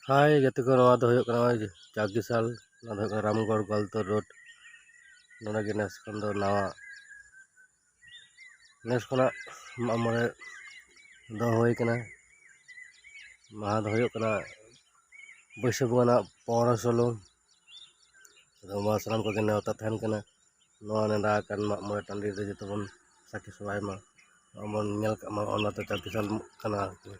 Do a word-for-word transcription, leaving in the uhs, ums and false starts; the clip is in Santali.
ᱦᱟᱭ ᱜᱟᱛᱮ ᱠᱚ, ᱱᱚᱣᱟ ᱫᱚ ᱦᱩᱭᱩᱜ ᱠᱟᱱᱟ ᱱᱚᱜᱼᱚᱭ ᱪᱟᱠᱤᱥᱟᱞ, ᱱᱚᱣᱟ ᱫᱚ ᱦᱩᱭᱩᱜ ᱠᱟᱱᱟ ᱨᱟᱢᱜᱚᱲ ᱜᱳᱣᱟᱞᱛᱳᱲ ᱨᱳᱰ᱾ ᱱᱚᱰᱮ ᱜᱮ ᱱᱮᱥ ᱠᱷᱚᱱ ᱫᱚ ᱱᱟᱣᱟ, ᱱᱮᱥ ᱠᱷᱚᱱᱟᱜ ᱢᱟᱜ ᱢᱚᱬᱮ ᱫᱚ ᱦᱩᱭ ᱠᱟᱱᱟ᱾ ᱢᱟᱦᱟ ᱫᱚ ᱦᱩᱭᱩᱜ ᱠᱟᱱᱟ ᱵᱟᱹᱭᱥᱟᱹᱠᱷ ᱵᱚᱸᱜᱟ ᱨᱮᱱᱟᱜ ᱯᱚᱱᱨᱚ ᱥᱳᱞᱳ᱾ ᱟᱫᱚ ᱢᱟ ᱥᱟᱱᱟᱢ ᱠᱚᱜᱮ ᱱᱮᱣᱛᱟ ᱛᱟᱦᱮᱱ ᱠᱟᱱᱟ᱾ ᱱᱚᱣᱟ ᱱᱮᱰᱟ ᱟᱠᱟᱱ ᱢᱟᱜ ᱢᱚᱬᱮ ᱴᱟᱺᱰᱤ ᱨᱮ ᱡᱚᱛᱚ ᱵᱚᱱ ᱥᱟᱹᱠᱷᱤ ᱥᱚᱵᱷᱟᱭ ᱢᱟ, ᱵᱚᱱ ᱧᱮᱞ ᱠᱟᱜ ᱢᱟ, ᱚᱱᱟ ᱫᱚ ᱪᱟᱠᱤᱥᱟᱞ ᱠᱟᱱᱟ ᱟᱨᱠᱤ᱾